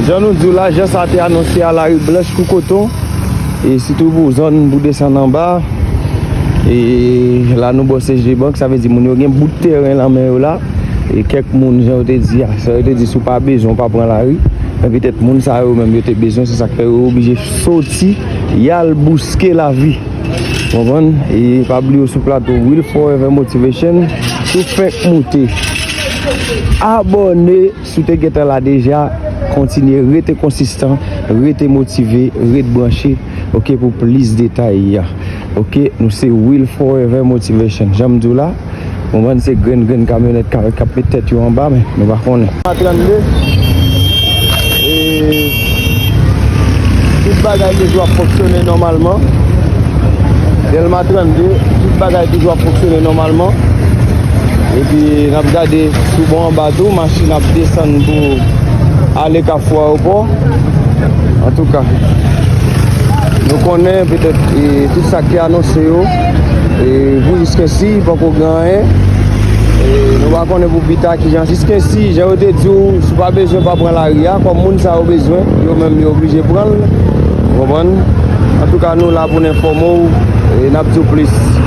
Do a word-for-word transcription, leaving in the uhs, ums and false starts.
Jan nou di w la, jan sa te anonse a, lari blanch kou koton, e sitou pou zòn pou desann anba. E la nou bò C G Bank, sa vle di moun yo gen bout teren lan men yo la. E kèk moun, jan yo te di a, sa yo te di, si w pa bezwen, w pa pran lari. Men petèt moun sa yo menm yo te bezwen, se sa k fè yo oblije soti, y al bouske lavi. Konprann? E pa bliye w sou plato Will Forever Motivation. Si w fenk moute, abòne. Si w te gentan la deja, kontinye rete konsistan, rete motive, ret branche, oke, pou plis detay. Oke, nou se Will Forever Motivation. Jan m di w la, konprann, se grenn grenn kamyonèt k ap met tèt yo anba, men nou pa konnen. A trannde, e tout bagay toujou ap fonksyone nòmalman. Dèlma trannde, tout bagay toujou ap fonksyone nòmalman. Epi n ap gade sou bò anba tou, machin ap desann pou ale Kafou Ayewopò. Antouka, nou konnen petèt, e, tout sa ki anonse yo, e, pou jiskensi poko gen anyen. E, nou pa konnen pou pita kijan. Jiskensi, jan yo te di w, si w pa bezwen, pa pran lari a. Kòm moun sa yo bezwen, yo menm yo oblije pran l. Ou konprann? Antouka, nou la pou n enfòme w, e n ap di w plis.